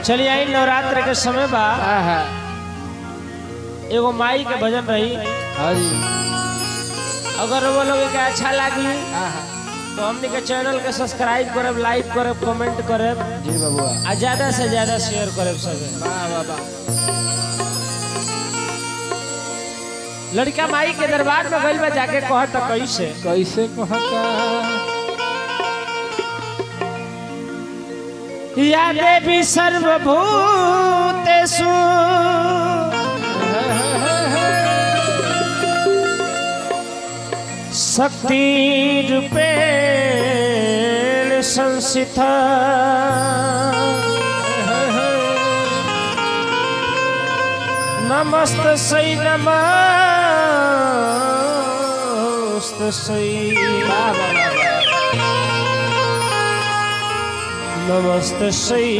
चलिए आई नवरात्र के समय बा। हाँ हाँ। एगो माई के भजन रही। हाँ जी। अगर वो लोग के अच्छा लगी हाँ हाँ। तो हमनी के चैनल के सब्सक्राइब करब, लाइक करब, कमेंट करब जी बबुआ। आ ज्यादा से ज्यादा शेयर करब सब। वाह वाह वाह। लड़का माई के दरबार में गइल बा, जाके कहत कैसे कैसे कहता? या देवी सर्वभूतेषु शक्ति रूपेण संस्थिता नमस्तस्यै नमस्तस्यै वाह वाह वाह। नमस्तस्यै।